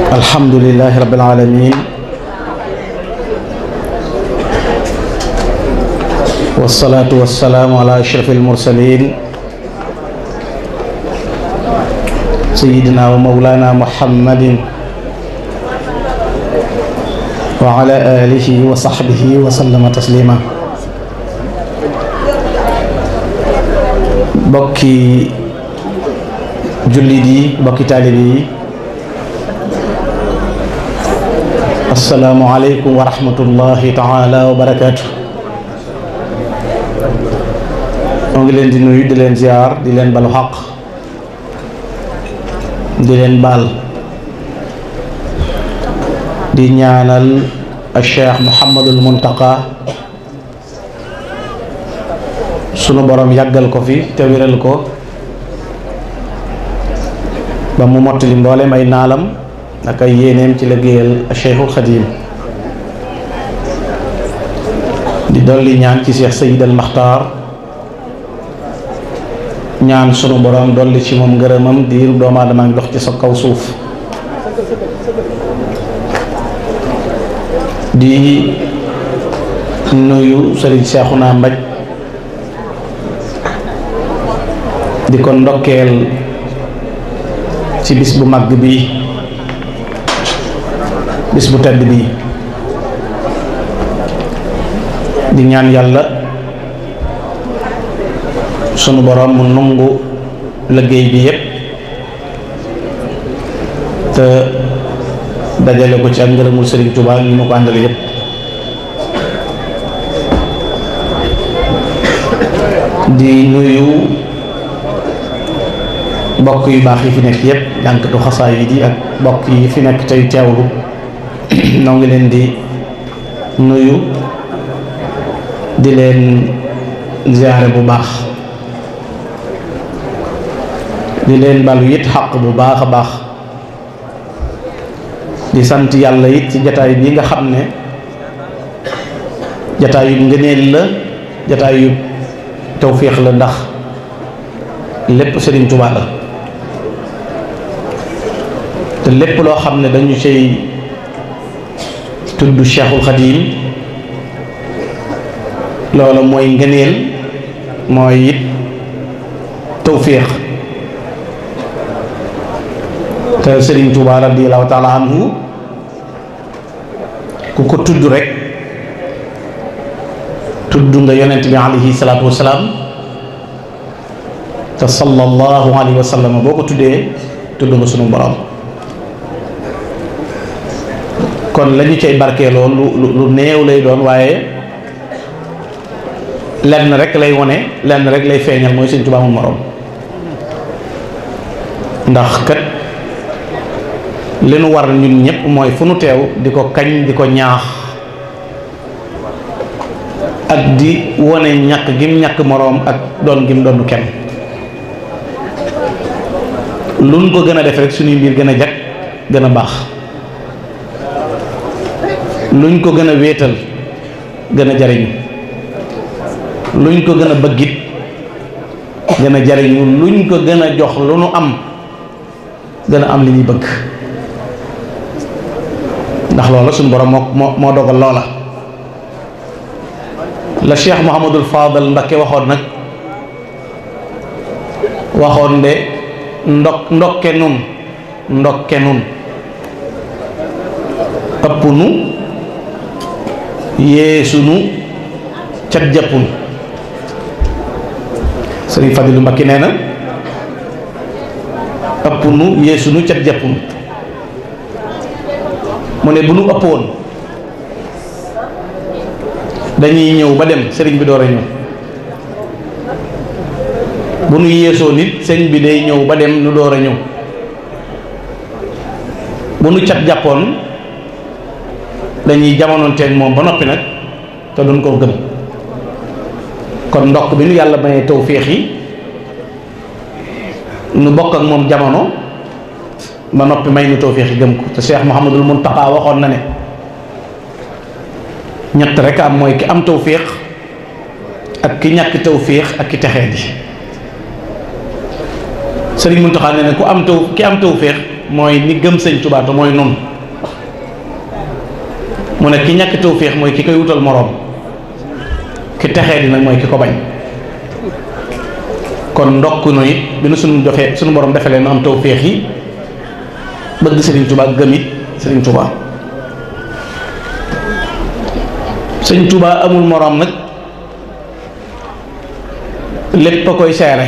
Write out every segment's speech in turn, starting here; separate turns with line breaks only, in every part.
alhamdulillahi rabbil alamin wassalatu wassalamu ala ashrafil mursalin sayyidina wa mawlana muhammadin wa ala alihi wa sahbihi wa sallama taslima. bokki jullit yi, bokki taalibe yi, assalaamu aleykum wa rahmatullahi taala wa barakaatu. moo ngi leen di nuyu, di leen ziar, di leen balu xaq, di leen baal, di ñaanal al Cheikh Mouhamadul Muntaqa sunu borom yàggal ko fi te wéral ko ba mu mottali mboolem ay naalam ak ay yéeneem ci liggéeyal Cheikhul Xadim. di dolli ñaan ci Cheikh Sayid al Maxtaar, ñaan sunu borom dolli ci moom ngërëmam diiru doomu aadama ngi dox ci sa kaw suuf. di nuyu Sëriñ Seexuna Mbaj, di ko ndokkeel ci bis bu màgg bi, bis bu tedd bi. di ñaan yàlla sunu borom mu nungu liggéey bi yépp te dajale ko ci ak ngërëmul Sëriñ Tuubaa ñu ma ko àndale yépp. di nuyu bokk yu baax yi fi nekk yépp, jànkatu xasaayid yi ak bokk yi fi nekk tey teewlu. noo ngi leen di nuyu, di leen ziyaare bu baax, di leen balu it xaq bu baax a baax. di sant yàlla it ci jataay bi nga xam ne jataay yu ngëneel la, jataay yu tawféex la, ndax lépp Sëriñ Tuubaa la. te lépp loo xam ne dañu cay tudd Cheikhul Xadim, loola mooy ngëneel, mooy it tawféex. te Sëriñ Tuubaa radiyallaahu taala anhu ku ko tudd rek tudd nga yonent bi alayhi salaatu wasalaam, te sallallahu alayhi wa sallam boo ko tuddee tudd nga sunu borom. kon la ñu cay barkeeloo lu néew lay doon, waaye lenn rek lay wone, lenn rek lay feeñal, mooy Sëriñ Tuubaa mu morom. ndax kat li nu war ñun ñëpp mooy fu nu teew di ko kañ, di ko ñaax, ak di wone ñàkk gim ñàkk moroom ak doon gim doon kenn. luñ ko gën a def rek suñuy mbir gën a jag, gën a baax. luñ ko gën a wéetal gën a jariñu, luñ ko gën a bëggit gën a jariñu, luñ ko gën a jox lu nu am gën a am li ñuy bëgg. ndax loola suñu borom moo dogal loola. la Cheikh Mouhamadul Fadal Mbakke waxoon nag, waxoon de ndokke nun ëpp nu yeesunu cat jàppun. Sëriñ Fadilu Mbakke nee na ëpp nu yeesunu cat jàppun. mu ne bu nu ëppoon dañuy ñëw ba dem, sëriñ bi door a ñëw. bu nu yeesoo nit sëriñ bi day ñëw ba dem, nu door a ñëw. bu nu cat jàppoon dañuy jamonoonteeg moom ba noppi nag te duñ koo gëm. kon ndokk bi nu yàlla mayee tawféex yi nu bokk ak moom jamono ba noppi may nu tawféex yi gëm ko. te Cheikh Mouhamadul Muntaqa waxoon na ne ñett rek am, mooy ki am tawféex ak ki ñàkk tawféex ak ki texee di. Sëriñ Muntaxa nee na ki am tawféex mooy ni gëm sëñ Tuubaa te mooy nun mu ne ki ñàkk tawféex mooy ki koy wutal moroom ki texee di nag mooy ki ko bañ. kon ndokk nu it bi nu suñu borom defalee nu am tawféex yi bëgg sëriñ Tuubaa gëm it sëriñ Tuubaa. sëñ Tuubaa amul moroom nag lépp a koy seere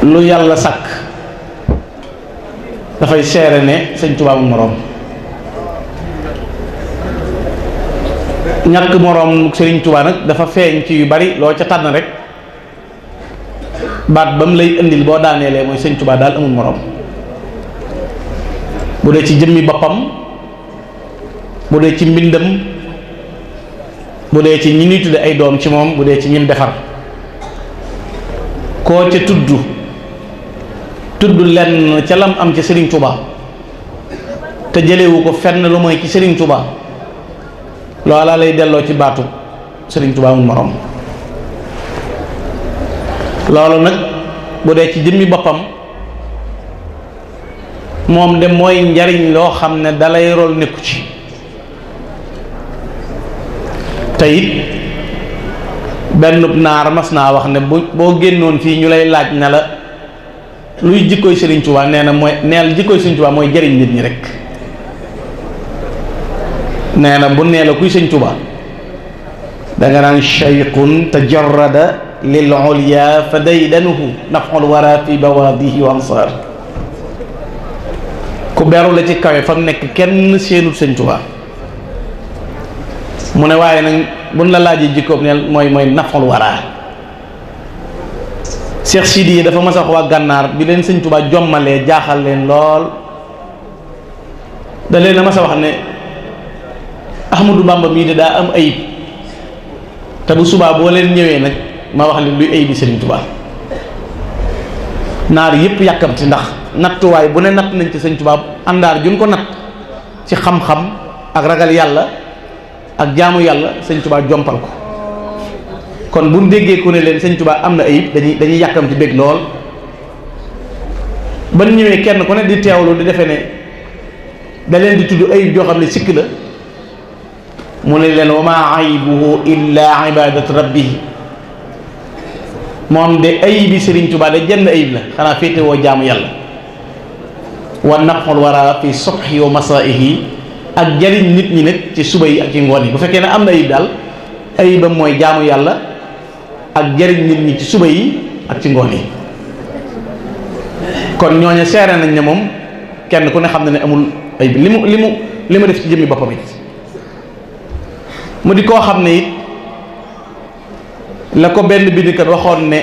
lu yàlla sàkk dafay seere ne sëñ Tuubaa amul moroom. ñàkk moroom sëriñ Tuubaa nag dafa feeñ ci yu bari loo ca tànn rek baat ba mu lay indil boo daaneelee mooy sëñ Tuubaa daal amul moroom. bu dee ci jëmmi boppam, bu dee ci mbindam, bu dee ci ñi ñuy tudde ay doom ci moom, bu dee ci ñim defar, koo ca tudd lenn ca lam am ci sëriñ Tuubaa te jëlewu ko fenn lu mooy ci sëriñ Tuubaa, loola lay delloo ci baatu sëriñ Tuubaa amul moroom. loolu nag bu dee ci jëmmi boppam moom de mooy njariñ loo xam ne dalay rol nekku ci. te it benn naar mas naa wax ne boo génnoon fii ñu lay laaj ne la luy jikkooy sëriñ Tuubaa nee na mooy neel jikkooy sëriñ Tuubaa mooy jariñ nit ñi rek. nee na bu nee la kuy sëñ Tuubaa danga naan cheyqun tajarrada lil ulya fa daydanuhu naf'ul wara fi bawaadihi wa ansar. ku beru la ci kawe fa mu nekk kenn seenut sëñ Tuubaa. mu ne waaye nag buñ la laajee jikkoom neel mooy naf'ul wara. Cheikh Sidi yi dafa mas a wax waa gànnaar bi leen sëñ Tuubaa jommalee jaaxal leen lool da leen a mas a wax ne Ahmadou Bamba mii de daa am ayib te bu subaa boo leen ñëwee nag ma wax leen luy ayibi Sëriñ Tuubaa. naar yëpp yàkkamti ndax nattuwaay bu ne natt nañ ci Sëriñ Tuubaa àndaar juñ ko natt ci xam-xam ak ragal yàlla ak jaamu yàlla Sëriñ Tuubaa jompal ko. kon bu ñu déggee ku ne leen Sëriñ Tuubaa am na ayib dañuy yàkkamti bég lool. ban ñëwee kenn ku ne di teewlu di defe ne da leen di tudd ayib joo xam ne sikk la. mu ne leen wa maa aybuhu illa ibadatu rabbihi. moom de ayibi Sëriñ Tuubaa de jenn ayib la xanaa féete woo jaamu yàlla. wa naf'ul wara fi subhi wa masaihi ak jariñ nit ñi nag ci suba yi ak ci ngoon yi. bu fekkee ne am na ayib daal ayibam mooy jaamu yàlla ak jariñ nit ñi ci suba yi ak ci ngoon yi. kon ñooñu seere nañ ne moom kenn ku ne xam na ne amul ayib li mu def ci jëmmi boppam it. mu di koo xam ne it la ko benn bindkat waxoon ne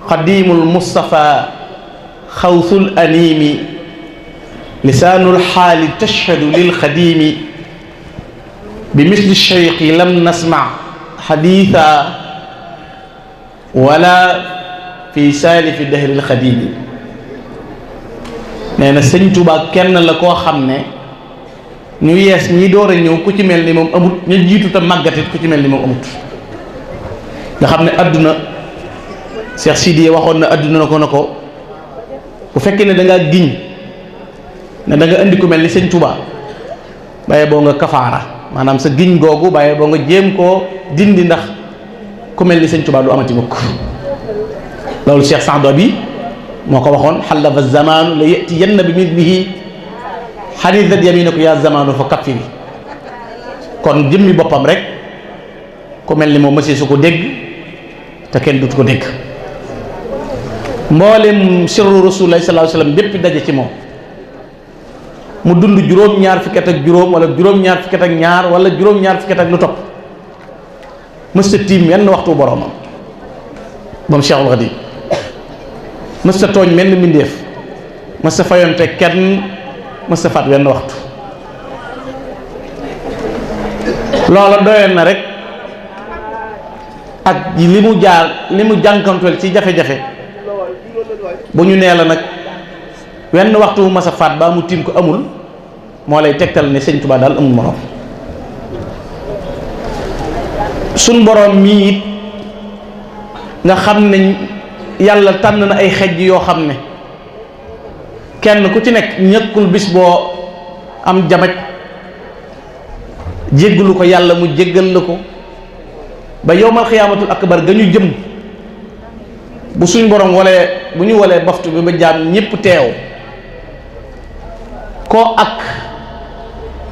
xadimul Mustafa xawsul animi lisaanul xaali tashhadu lil xadimi bi misli cheikhi lam nasma xadiisa wala fi saalifi dahril xadimi. nee na sëñ Tuubaa kenn la koo xam ne ñu yees ñi door a ñëw ku ci mel ni moom amut, ñu jiitu te màggatit ku ci mel ni moom amut. nga xam ne adduna Cheikh Sidi waxoon na adduna na ko bu fekkee ne da ngaa giñ ne da nga indi ku mel ni sëñ Tuubaa bàyyi boo nga kafaara maanaam sa giñ googu bàyyi boo nga jéem koo dindi ndax ku mel ni sëñ Tuubaa du amati mukk. loolu Cheikh Saadu bi moo ko waxoon xalafa zamanu la yatiyanna bi mislihi xadiisat yamiinaku yaa zamanu fa kaffiri. kon jëmmi boppam rek ku mel ni moom mësee su ko dégg te kenn dut ko dégg. mboolem sirru Rasulullaahi sallallaahu alayhi wa sallam bépp daje ci moom mu dund juróom-ñaar fukki at ak juróom wala juróom-ñaar fukki at ak ñaar wala juróom-ñaar fukki at ak lu topp mësta tiim yenn waxtu boroomam moom Cheikhul Khadim mësta tooñ menn mbindéef mësta fayonte kenn mësta faat wenn waxtu. loola doyoon na rek ak li mu jànkantuwel ci jafe-jafe bu ñu nee la nag wenn waxtu mu mas a faat ba mu tiim ko amul moo lay tegtal ne sëñ Tuubaa daal amul moroom. suñ boroom mii it nga xam ne yàlla tànn na ay xejj yoo xam ne kenn ku ci nekk ñëkkul bis boo am jamaj jéggalu ko yàlla mu jéggal la ko ba yowmal xiyaamatul akbar ga ñu jëm bu suñ borom bu ñu walee baftu bi ba jaam ñépp teew koo ak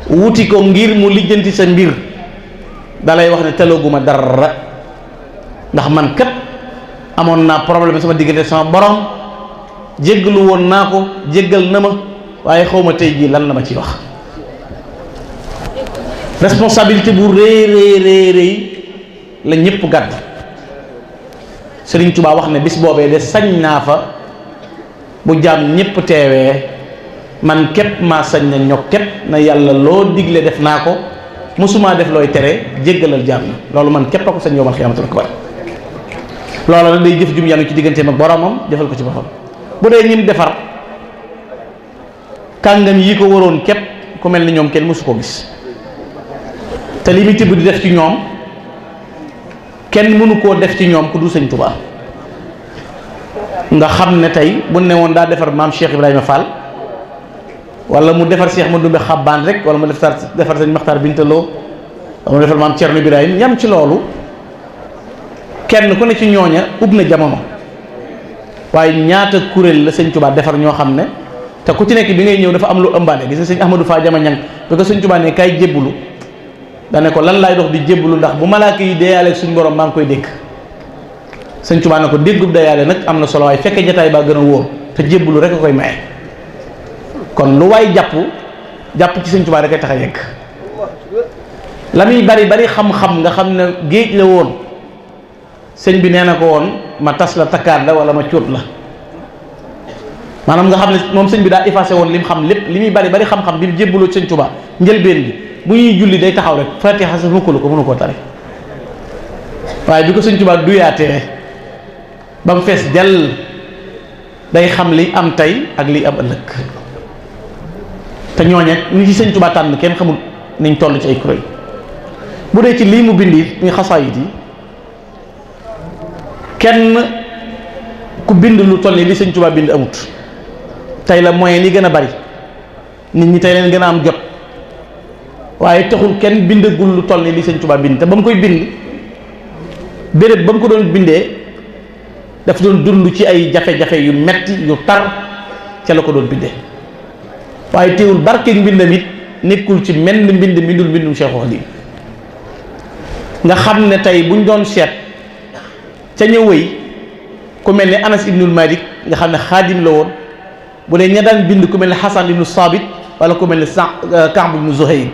wuti ko ngir mu lijjanti sa mbir dalay wax ne telaguma dara ndax man kat amoon naa problème sama diggante sama borom jéggalu woon naa ko jéggal na ma waaye xawma tey jii lan la ma ciy wax. responsabilité bu rëy la ñëpp gàdd. Sëriñ Tuubaa wax ne bis boobee de sañ naa fa bu jaam ñëpp teewee man képp maa sañ na ñokket na yàlla loo digle def naa ko mosumaa def looy tere jéggalal jaam na loolu man képp a ko sañ yowmal xiyaamatul akbar. loolu nag day jëf jum yanu ci digganteem ak boromam jëfal ko ci boppam. bu dee ñim defar kàngam yi ko waroon képp ku mel ni ñoom kenn mësu ko gis te li muy tibb di def ci ñoom kenn mënu koo def ci ñoom ku du Sëñ Tuubaa. nga xam ne tey bu ne woon daa defar maam Cheikh Ibrahima Fall wala mu defar Cheikh Madumbe Xabbaan rek wala mu defar Sëñ Maxtaar Bintaloo wala mu defar maam Cerno Ibrahima yam ci loolu kenn ku ne ci ñooña ub na jamono. waaye ñaata kuréel la Sëñ Tuubaa defar ñoo xam ne te ku ci nekk bi ngay ñëw dafa am lu ëmbaale gis nga Sëñ Ahmadou Fa Jama Ñang bi ko Sëñ Tuubaa ne kaay jébbulu dane ko lan laay dox di jébbulu ndax bu malaaka yi deeyaale suñ borom maa ngi koy dégg. Sëñ Tuubaa ne ko déggub deeyaale nag am na solo waaye fekkee jataay baa gën a wóor te jébbulu rek a koy maye. kon lu waay jàpp ci Sëñ Tuubaa rek ay tax a yegg la muy bari xam-xam nga xam ne géej la woon sëñ bi nee na ko woon ma tas la takkaat la wala ma cuut la maanaam nga xam ne moom sëñ bi daa effacé woon li mu xam lépp li muy bari xam-xam bi mu jébbaloo ci Sëñ Tuubaa njëlbeen bi bu ñuy julli day taxaw rek Fatiha sa mukkalu ko mënu koo tari waaye bi ko Sëñ Tuubaa duyaatee ba mu fees dell day xam li am tey ak li am ëllëg te ñooñe ni ci Sëñ Tuubaa tànn kenn xamul niñ toll ci ay kuréel bu dee ci lii mu bind it muy xasaayit yi kenn ku bind lu toll ni li Sëñ Tuubaa bind amut tey la moyen yi gën a bari nit ñi tey leen gën a am jot waaye taxul kenn bindagul lu toll ni li Sëñ Tuubaa bind te ba mu koy bind béréb ba mu ko doon bindee daf doon dund ci ay jafe-jafe yu metti yu tar ca la ko doon bindee waaye teewul barkeeg mbindam it nekkul ci menn mbindul mbindum Cheikhul Khadim nga xam ne tey buñ doon seet ca ña wëy ku mel ni Anas ibnul Malik nga xam ne xaadim la woon bu dee ña daan bind ku mel ni Hasan ibnu Sabit wala ku mel ni Kaab ibnu Zuhayr.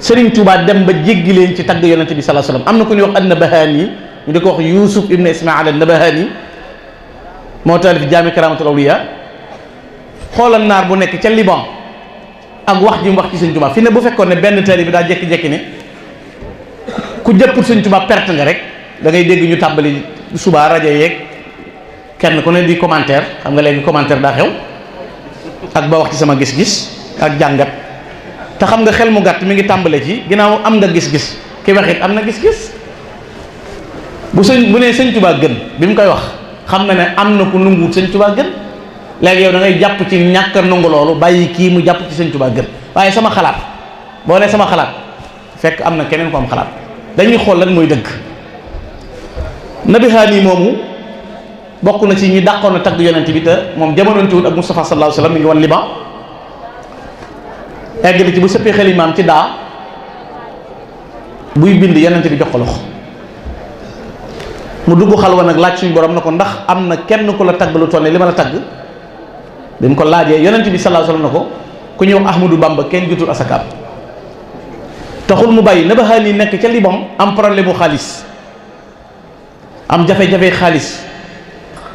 Sëriñ Tuubaa dem ba jéggi leen ci tagg yonente bi sallallahu alayhi wasallam am na ku ñuy wax an-Nabahani ñu di ko wax Yuusuf ibnu Ismail an-Nabahani moo taalif Jaami Karaamatul Awliyaa xoolal naar bu nekk ca Liban ak wax ji mu wax ci Sëñ Tuubaa fi ne bu fekkoon ne benn taalibe bi daa jékki-jékki ne ku jëppul Sëñ Tuubaa perte nga rek da ngay dégg ñu tàmbali suba rajo yeeg kenn ku ne di commentaire xam nga léegi commentaire daa xew ak ba wax ci sama gis-gis ak jàngat te xam nga xel mu gàtt mi ngi tàmbale ci ginnaaw am nga gis-gis ki wax it am na gis-gis bu nee Sëñ Tuubaa gën bi mu koy wax xam na ne am na ku nanguwut Sëñ Tuubaa gën léegi yow da ngay jàpp ci ñàkk a nangu loolu bàyyi kii mu jàpp ci Sëñ Tuubaa gën waaye sama xalaat boo nee sama xalaat fekk am na keneen ko am xalaat dañuy xool lan mooy dëgg. Nabihaani moomu bokk na ci ñi dàqoon na tagg yonent bi te moom jamonoontewul ak Moustapha sallallahu alayhi wa sallam mi ngi woon Liban egg na ci bu sëppee xelimaam ci daa buy bind yonent bi jox ko loxo mu dugg xalwa nag laaj suñu borom na ko ndax am na kenn ku la tagg lu toll ne li ma la tagg bi mu ko laajee yonent bi sallallahu alayhi wa sallam na ko ku ñuy wax Ahmadou Bamba kenn jotul asakaam taxul mu bàyyi Nabahaani nekk ca Liban am problème mu xaalis am jafe-jafe xaalis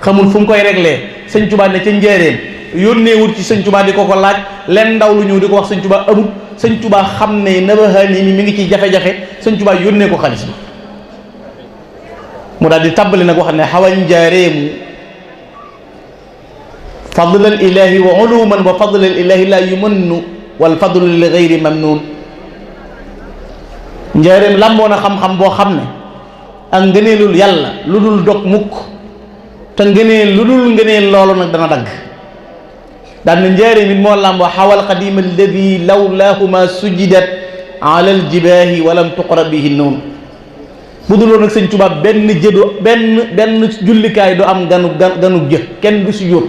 xamul fu mu koy réglé Sëñ Tuubaa ne ca njéeréem yónneewul ci Sëñ Tuubaa di ko laaj leen ndaw lu ñëw di ko wax Sëñ Tuubaa amut Sëñ Tuubaa xam ne Nabahaani mi ngi ciy jafe-jafe Sëñ Tuubaa yónnee ko xaalis bi mu daal di tàmbali nag wax ne xawañ njaareemu fadlal ilahi wa uluman wa fadlal ilahi la yumannu wal fadlu li gayri mamnun njaareem làmboo na xam-xam boo xam ne ak ngëneelul yàlla lu dul dog mukk te ngëneel lu dul ngëneel loolu nag dana dagg. daan na njëriñ mit moo làmboo xawal qadim alladi lawlaahu ma sujidat ala aljibaahi walam tuqra bihi noonu. bu dul woon nag sëñ Tuubaa benn jëdu benn jullikaay du am ganu jë, kenn du sujjóot,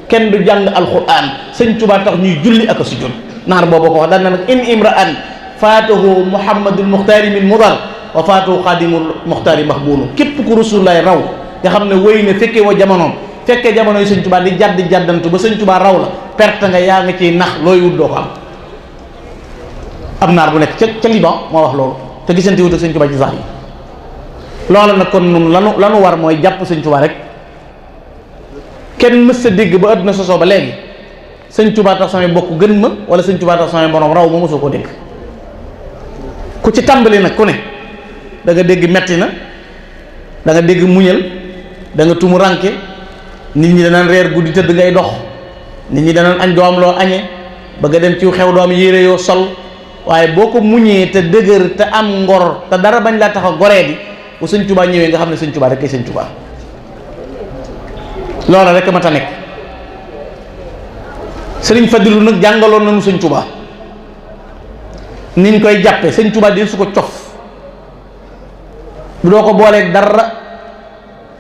kenn du jàng alquran. sëñ Tuubaa tax ñuy julli ak a sujjóot. naar boobu ko wax daan na nag in imra'an faatahu muhammadul muxtaari min mudar wa faatahu xaadimul muxtaari maxbuunu. képp ku rasulullaay raw nga xam ne wéy ne fekkee woo jamonoom, fekkee jamono yi sëñ Tuubaa di jàddantu ba sëñ Tuubaa raw la, perte nga, yaa nga ciy nax, looy wut doo ko am. am naar bu nekk ca Liban moo wax loolu te gisante wut ak sëñ Tuubaa ci sax yi. loola nag kon nun lanu war mooy jàpp sëñ Tuubaa rek. kenn mës sa dégg ba àdduna sosoo ba léegi sëñ Tuubaa tax samay bokk gën ma wala sëñ Tuubaa tax samay borom raw ma mosoo koo dégg. ku ci tàmbali nag ku ne da nga dégg metti na, da nga dégg muñal, da nga tumu ranke, nit ñi danaan reer guddi tëdd ngay dox, nit ñi danaan añ doo am loo añe, bëgg a dem ci xew doo am yére yoo sol. waaye boo ko muñee te dëgër te am ngor te dara bañ laa tax a goree di bu sëñ Tuubaa ñëwee nga xam ne sëñ Tuubaa rek kay sëñ Tuubaa. loola rek ma ta nekk. sëriñ Fadilu nag jàngaloon nañu sëñ Tuubaa niñ koy jàppe. sëñ Tuubaa di su ko cof bu doo ko booleeg dara.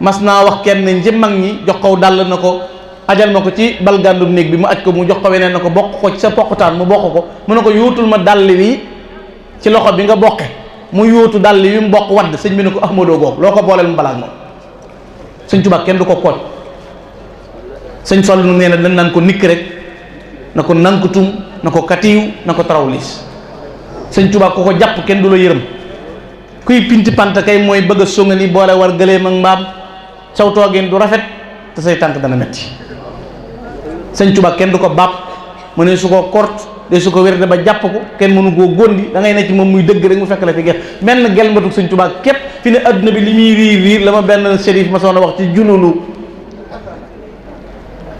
mas naa wax kenn ci mag ñi jox ko dàll na ko ajal ma ko ci balgàndu néeg bi mu aj ko, mu jox ko weneen na ko bokk ko ci sa poqutaan, mu bokk ko mu ne ko yóotul ma dàll wi ci loxo bi nga bokke, mu yóotu dàll wi mu bokk wadd. sëñ bi ne ko ahmadoo goog loo ko booleel mu balaag moom. sëñ Tuubaa kenn du ko kooj. sëñ Fallu nu nee na dañ naan ko nikk rek, na ko nankutum, na ko katiiw, na ko tarawlis. sëñ Tuubaa ku ko jàpp kenn du la yërëm. kuy pinti pant kay mooy bëgg a songali boole war gëléem ak mbaam, saw toogeen du rafet te say tànk dana metti. sëñ Tuubaa kenn du ko bàpp, mu ne su ko kort de su ko wérde ba jàpp ko, kenn mënu koo góndi, da ngay ne ci moom muy dëgg rek mu fekk la fi gel menn gel mbatuk sëñ Tuubaa képp. fi ne adduna bi li muy riir la ma benn shérif ma soon a wax ci junulu,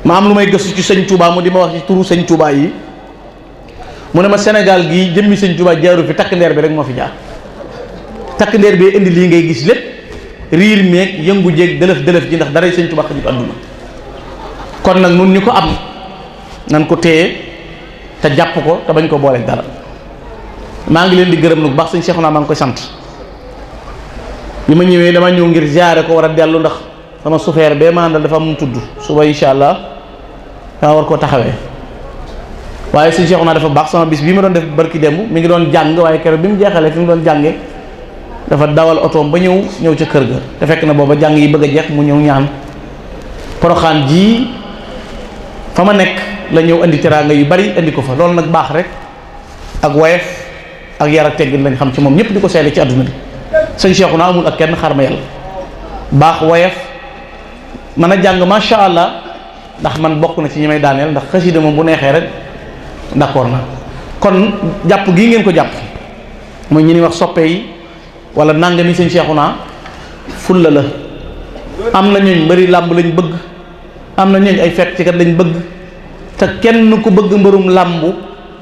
ma am lu may gëstu ci sëñ Tuubaa mu di ma wax ci turu sëñ Tuubaa yi. mu ne ma Sénégal gii jëmmi sëñ Tuubaa jaaru fi, takk ndeer bi rek moo fi jaar. takk ndeer bi indi lii ngay gis lépp, riir meeg yëngu jéeg dëlëf ji, ndax daray sëñ Tuubaa xajut adduna. kon nag nun ñu ko am nan ko téye te jàpp ko te bañ ko booleeg dara. maa ngi leen di gërëm lu baax sëñ Seexuna maa ngi koy sant. bi ma ñëwee dama ñëw ngir ziare ko war a dellu, ndax sama sufeer bee ma àndal dafa am mu tudd suba incha allah dama war koo taxawee. waaye sëñ Seexuna dafa baax. sama bis bii ma doon def barki démb mi ngi doon jàng, waaye keroog bi mu jeexalee fi mu doon jàngee dafa dawal otoom ba ñëw ca kër ga, te fekk na booba jàng yi bëgg a jeex mu ñëw ñaan. Poroxaan ji fa ma nekk la ñëw indi teraanga yu bari indi ko fa. loolu nag baax rek ak woyof ak yar ak teggin lañ xam ci moom, ñëpp di ko seede ci àdduna bi. sëñ Seexuna amul ak kenn xar ma yàlla, baax woyof mën a jàng macha allah, ndax man bokk na ci ñi may daaneel, ndax xasida moom bu neexee rek d'accord na. kon jàpp gii ngeen ko jàpp mooy ñi ni wax soppe yi wala nangami sëñ Seexuna fulla la. am na ñooñ mbëri làmb lañ bëgg, am na ñooñ ay fekk ci kat lañ bëgg, te kenn ku bëgg mbërum làmb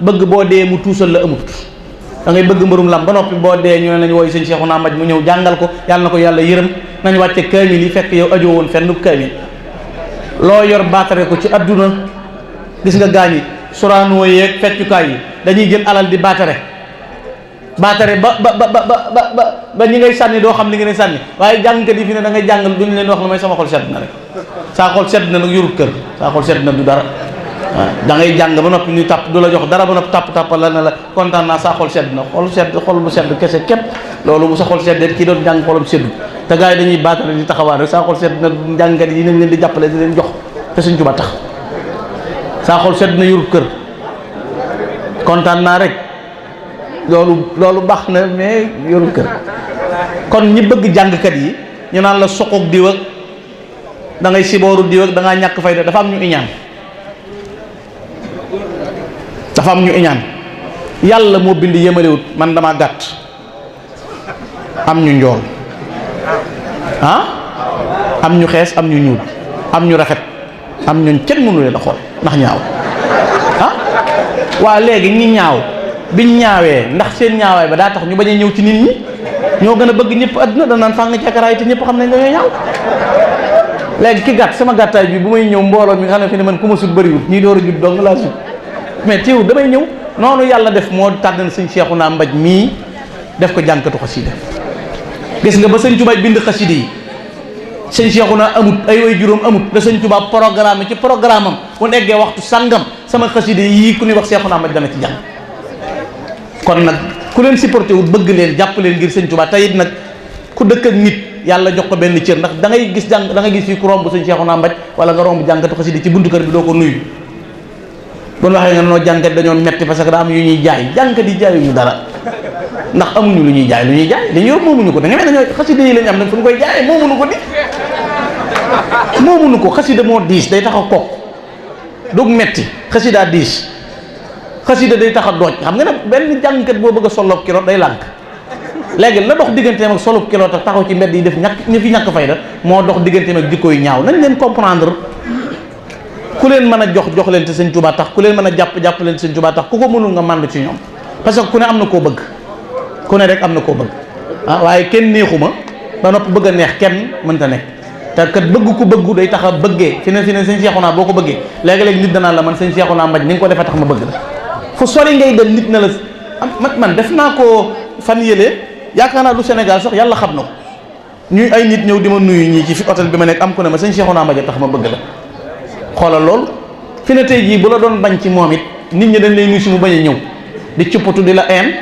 bëgg boo dee mu tuusal la amut. da ngay bëgg mbërum làmb ba noppi boo dee ñu ne nañ wooyu sëñ Seexuna maj mu ñëw jàngal ko, yàlla na ko yàlla yërëm, nañ wàcce kaamil yi, fekk yow ajoo woon fenn kaamil. loo yor baatare ko ci adduna. gis nga gaañ yi suraanoo yeeg feccukaay yi dañuy jël alal di baatare ba ñi ngay sànni doo xam li nga ne sànni. waaye jàngkat yi fi ne da ngay jàngal duñu leen wax lu may sama xol sedd na rek. saa xol sedd na nag yorut kër, saa xol sedd na du dara. waaw da ngay jàng ba noppi ñu tàpp du la jox dara ba noppi tàpp la ne la kontaan naa, saa xol sedd na. xol bu sedd kese képp loolu bu sa xol seddee kii doon jàng xolam seddu. te gars yi dañuy baatare di taxawaat rek, saa xol sedd na jàngkat yi nañ leen di jàppale di leen jox te Sëñ Tuubaa tax. saa xol sedd na yorut kër, kontaan naa rek loolu baax na, mais yorut kër. kon ñi bëgg jàngkat yi ñu naan la soqoog diw ak da ngay sibooru diw ak da ngaa ñàkk fayda, dafa am ñu iñaan. dafa am ñu iñaan. yàlla moo bind yemalewut. man dama gàtt, am ñu njool, am ñu xees, am ñu ñuul, am ñu rafet, am ñooñ kenn mënu leen a xool ndax ñaaw. waa léegi ñi ñaaw biñ ñaawee ndax seen ñaawaay ba daa tax ñu bañ a ñëw ci nit ñi. ñoo gën a bëgg ñëpp àdduna danaan fàng ci akaraay te ñëpp xam nañ dañoo ñaaw. léegi ki gàtt sama gàttaay bi bu may ñëw mbooloo mi nga xam ne fi ne man ku ma sut bëriwut ñii door a jub dong laa sut mais teewul damay ñëw noonu yàlla def moo tànnal sëñ Cheikhouna Mbaj mii def ko jànkatu xasida gis nga ba sëñ Tuubaa bind xasida yi sëñ Cheikhouna amut ay way juróom amut da sëñ Tuubaa programme ci programme am bu eggee waxtu sàngam sama xasida yii ku ñuy wax Cheikhouna Mbaj dana ci jàng kon nag ku leen supporté wut bëgg leen jàpp leen ngir sëñ Tuubaa tey it nag ku dëkk ak nit yàlla jox ko benn cër ndax da ngay gis jàng da ngay gis fii ku romb sëñ Cheikhouna Mbaj wala nga romb jàngatu xasida ci buntu kër bi doo ko nuyu bu ñu waxee nga noo jànkat dañoo metti parce que daa am yu ñuy jaay jànkat yi jaayuñu dara ndax amuñu lu ñuy jaay dañu yor moomuñu ko da nga mel ne xasida yi lañ am nag fu ñu koy jaayee moomuñu ko di moomuñu ko xasida moo diis day tax a kook dug metti xasida diis xasida day tax a dooj xam nga ne benn jàngkat boo bëgg a soloob kilo day lànk léegi la dox digganteem ak solub kilo tax taxaw ci mbedd yi def ñi fi ñàkk fayda moo dox digganteem ak jikko yu ñaaw nañ leen comprendre ku leen mën a jox leen te sëñ Tuubaa tax ku leen mën a jàpp leen te sëñ Tuubaa tax ku ko mënul nga màndu ci ñoom parce que ku ne am na koo bëgg ku ne rek am na koo bëgg waaye kenn neexuma ba noppi bëgg a neex kenn mënta nekk te kat bëgg ku bëggu day tax a bëggee fi ne sëñ Cheikhouna boo ko bëggee léegi-léegi nit danaa la man sëñ Cheikhouna Mbaj ni nga ko defee tax ma bëgg la fu sori ngay dem nit na la man def naa ko fan yëlee yaakaar naa du Sénégal sax yàlla xam na ko ñuy ay nit ñëw di ma nuyu ñii ci fi hôtel bi ma nekk am ku ne ma sëñ Cheikhouna Mbaj tax ma bëgg la xoolal loolu fi ne tey jii bu la doon bañ ci moom it nit ñi dañ lay nuyu si mu bañ a ñëw di cippatu di la een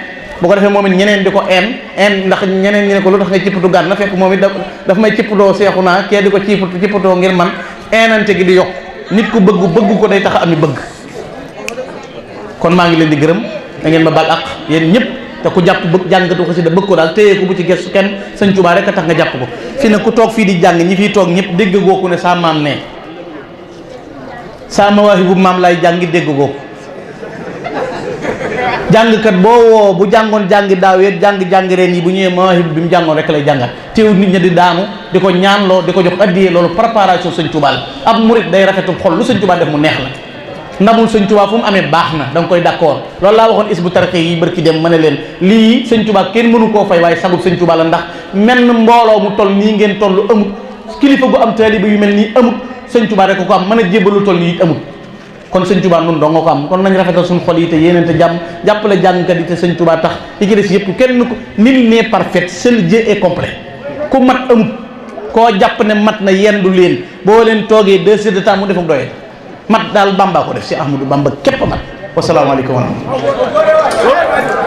bu ko defee moom it ñeneen di ko een ndax ñeneen ñi ne ko lu tax nga cippatu gàtt na fekk moom it daf may cippatoo Cheikhouna kee di ko cippatoo ngir man eenante gi di yokk nit ku bëgg ko day tax a ami bëgg kon maa ngi leen di gërëm da ngeen ma baal ak yéen ñëpp te ku jàpp bëgg jàngatu xasida bëgg ko daal téye ko bu ci gestu kenn sëñ Tuubaa rek a tax nga jàpp ko fi ne ku toog fii di jàng ñi fiy toog ñëpp dégg gooku ne saa maam ne saa mawaahibu maam lay jàngi dégg gooku jàngkat boo woo bu jàngoon jàngi daaweet jàng ren yi bu ñëwee mawaahibu bi mu jàngoon rek lay jàngat teewul nit ñi di daanu di ko ñaanloo di ko jox addiyee loolu préparation sëñ Tuubaa la ab murit day rafetu xol lu sëñ Tuubaa def mu neex la ndamul sëñ Tuubaa fu mu amee baax na da nga koy d'accord loolu laa waxoon Hizbut Tarqiyyah yi barki dem ma ne leen lii sëñ Tuubaa kenn mënu koo fay waaye sagub sëñ Tuubaa la ndax menn mbooloo mu toll nii ngeen toll amut kilifa gu am taalibe yu mel nii amut sëñ Tuubaa rek ko am mën a jébbalu toll nii it amut kon sëñ Tuubaa nun doo nga ko am kon nañ rafetal suñu xol yi te yéeneente jàmm jàppale jàngkat yi te sëñ Tuubaa tax yi ci des yëpp kenn ko nul n'est parfait seul Dieu est complet ku mat amut koo jàpp ne mat na yendu leen boo leen toogee 2 heures de temps mu defuk doyee mat daal Bamba ko def si Ahmadou Bamba képp mat wasalaamaaleykum wa rahmatulah